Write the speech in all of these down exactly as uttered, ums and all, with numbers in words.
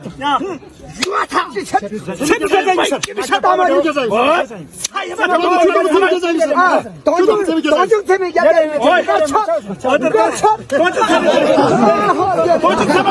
ཡ། ཡུལ་བ་ཐག་ཅི་ཆད། ཚེ་མི་ཚེ་ཚེ་མི་ཚེ་མི་ཚེ་ད་མ་ཡུལ་ཚེ་མི་ཚེ་མི་ཚེ། ཨ། དོན་ཆུང་དོན་ཆུང་ཚེ་མི་རྒྱབ་ཡ་མེད་ད་ཆ། དོན་ཆུང་ཚེ་མི་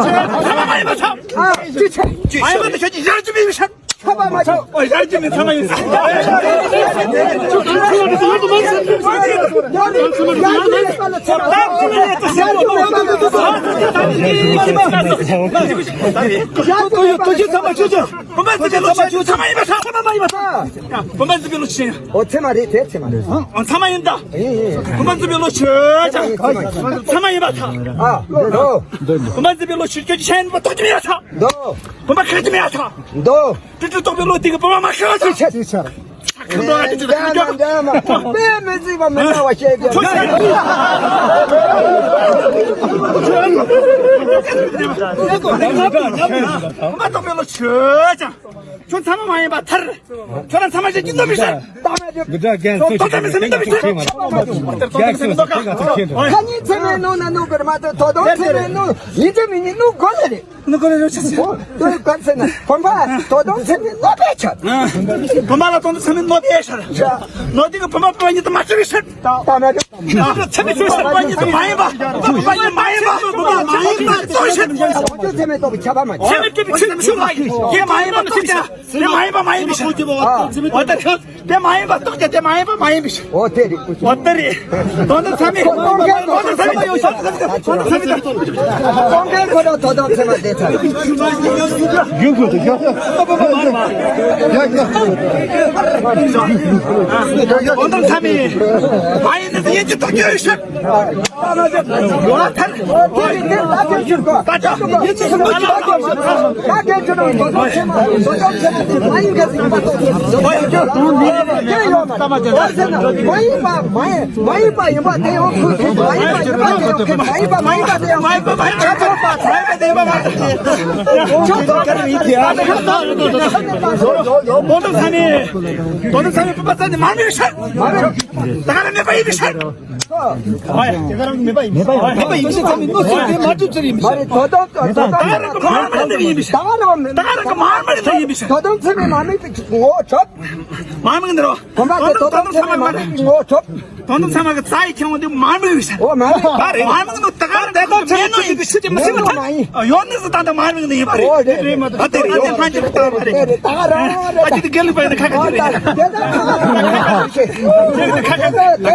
ཚེ་མ་ཡིན་པ་ཚ། ཨ། ཅི་ཆད། ཨ་ཡིན་པ་ད་ཁྱོད་ཀྱི་ཡར་ཅི་མི་ཡིན་ཤག་ཚ་བ་མ་ཆོག་ཨོ་ཡར་ཅི་མི་ཚ་མ་ཡིན་ས། ཡར་ཅི་མི་ཚ་མ་ཡིན་པ་ཚ། བུམ་པ་འཛིན་པའི་བློ་ཆོས་ཚད་མ་ཡིན་པ་ཚ། ཚད་མ་མ་ཡིན་པ་ཚ། བུམ་པ་འཛིན་པའི་བློ་ཆོས། ཨོ་ཚད་མ་རེད་དེ་ཚད་མ་རེད། ཨོ་ཚད་མ་ཡིན་ད། ཨེ་ཨེ། བུམ་པ་འཛིན་པའི་བློ་ཆོས་ཚ། ཚད་མ་ཡིན་པ་ཚ། ཨ་ལོ་ལོ། བུམ་པ་འཛིན་པའི་བློ་ཆོས་ཀྱི་ཆེན་པོ་རྟོགས་ཀྱི་མེད་ཚ། འདོ། བུམ་པ་ཁེགས་ཀྱི་མེད་ཚ། འདོ། དྲི་དྲི་རྟོག་པའི་བློ་དེ་གི་བུམ་པ་མ་ཁེགས་ཚ། ཚ། ཁ་འདོ་ཨ་ཅི་ཅི་ཁ་འདོ། དཔེ་མི་སྲིད་པ་མི་འདྲ་བ་བཤད་རྒྱུ། བུམ་པ་རྟོགས་པའི་བློ་ཆོས་ཚ། ཁྱོད་ཚད་མ་མ་ཡིན་པ་ཐར། ཁྱོད་རང་ཚད་མ་ཞིག་ཀྱི་འདོད་མི་ཤར། ཁྱོད་ཚད་མ་ཚད་མ་འདོད་མི་ཤར། ཁ་ཉིན་ཚད་མའི་ནང་ན་ནོར་གི་རེད་མ་གཏོགས་དོ་དོན་ཚད་མའི་ནང་ཡིན་ཚད་མིན་ནི་ནོར་དགོས་ལེ་རེད། ནོར་དགོས་ལེ་རེད་ཆ་ཟེར། ཨོ་དོ་ག་ཚད་ན་བུམ་པ་དོ་དོན་ཚད་མའི་ནོར་པའི་ཆ། བུམ་པ་ལ་དོན་དུ་ཚད་མའི་ནོར་པའི་ཤར། ནོར་དེ་གི་བུམ་པ་བུམ་པ་ཉིད་དུ་མ་བརྩི་བའི་ཕྱིར། ད་མ་རེད། ཚད་མའི་ཆོས་ཤར་བ་ཉིད་དུ་མ་ཡིན་པ། བུམ་པ་ཉིད་མ་ཡིན་པ། བུམ་པ་མ་ཡིན་པ་ཚོ་ཤར། ཚད་མའི་སྟོབས་ཀྱི་ཁྱབ་པ་མ་ཚད་མའི་སྟོབས་ཀྱི་ཆོས་ཆོས་མ་ཡིན། དེ་མ་ཡིན་པ་མ་ཡིན་པ་ཚོ་ཤར། དེ་མ་ཡིན་པ་མ་ཡིན་པའི་ཕྱིར། འོ་ད་ཁྱོད་དེ་མ་ཡིན་པ་རྟོགས་ཀྱང་དེ་མ་ཡིན་པ་མ་ཡིན་པའི་ཕྱིར། འོ་དེ་རེད། འོ་དེ་རེད། དོན་དམ་ཚད་མེད། དོན་དམ་ཚད་མེད་ཡོད་ཤག་དོན་དམ་ཚད་མེད་ད། ཀོང་ཀེ་ཁོ་རང་དོན་དམ་ཚད་མ་དེ་ཚར། རྒྱུ་དགོས་དུ་ཡོད། ཡ་ཡ། དོན་དམ་ཚད་མེད། མ་ཡིན་ན་ཡིན་གྱི་རྟོགས་ཀྱི་ཡོད་ཤག་ཡོད་ཐལ། ད་ག་རང་མེད་པ་ཡིན་པའི་ཕྱིར། ད་ག་རང་མེད་པ་ཡིན་པའི་ཕྱིར། མེད་པ་ཡིན་པའི་ཕྱིར། མ་རེད། དོ་དམ་དོ་དམ་ཚད་མ་མ་རེད། ད་ག་རང་གི་མ་མ་རེད་ཡིན་པའི་ཕྱིར། ད་ག་རང་གི་མ་མ་རེད་ད་ཡིན་པའི་ཕྱིར། དོ་དམ་ཚད་མ་མ་མེད་པའི་ངོ་བོ་ཆོག་མ་མེད་ནི་རོ། དོ་དམ་ཚད་མ་མ་མེད་པའི་ངོ་བོ་ཆོག་དོ་དམ་ཚད་མ་གི་རྩ་ཡི་ཁྱེད་འོང་དུས་མ་མེད་པའི་ཕྱིར། ཨོ་མ་རེད། མ་མེད་ནི་ད་ག་ ད་ལྟ་ཚེ་རིང་ཚེ་རིང་གི་ཆུ་དེ་མི་སྲིད་པ་ཡོད་ནི་སུ་ད་ལྟ་མ་རིང་ནི་ཡིན་པ་རེད། ཨོ་རེད་རེད། ཨ་དེ་རེད། ཨ་དེ་ཕན་ཆེ་བཏང་བ་རེད། ཨ་ཅི་དེ་དགེ་ལུགས་པ་ཡིན་ན་ཁ་ཁ་ཅི་རེད།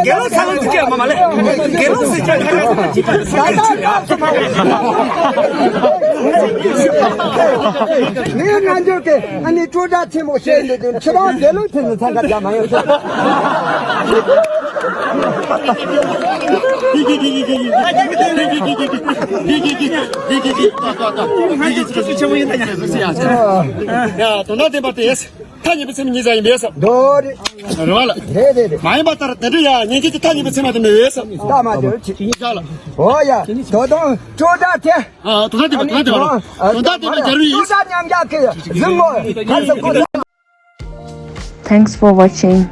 དགེ་ལུགས་ས་ལ་ཅི་སྐྱེ་མ་མ་ལེ། དགེ་ལུགས་སི་ཅི་ཁ་ཁ་ཅི་ཅི་ཅི་ཅི། ངའི་རྣལ་འབྱོར་གྱི་ཨ་ནི་སྤྲོས་བྲལ་ཆེན་མོ་བཤད་འདི་དུས་ཁྱེད་རང་དགེ་ལུགས་ཕྱིན་ནས་འཚང་ཁ་རྒྱག་མ་ཡོང་ཟེར། ཡ་དོན་དག་བདེན་པ་དེ་ཐག་ཉེ་པོ་ཚེ་རིང་གཉིས་ཀ་ཡིན་པས་སམ། མདོ་རེད། རེད་བ་ལ། རེད་རེད་རེད། མ་ཡིན་པ་ལྟར་དེ་འདྲ་ཡ་ཉན་མཁན་གྱི་ཐག་ཉེ་པོ་ཚེ་མ་དེ་མེད་བས་སམ། ད་མ་དེ་ཅི་ཡ་ལ། ཨོ་ཡ། ད་དུང་སྤྲོས་བྲལ་དེ། ཨ་དོན་དག་བདེན་པ་དོན་དག་བདེན་པ་ལ། དོན་དག་བདེན་པ་སྦྱར་བའི་ཡིན། སྤྲོས་བྲལ་མཉམ་གཞག་གི་གཟིགས་ངོ་ག་ཚོད་གོ། Thanks for watching.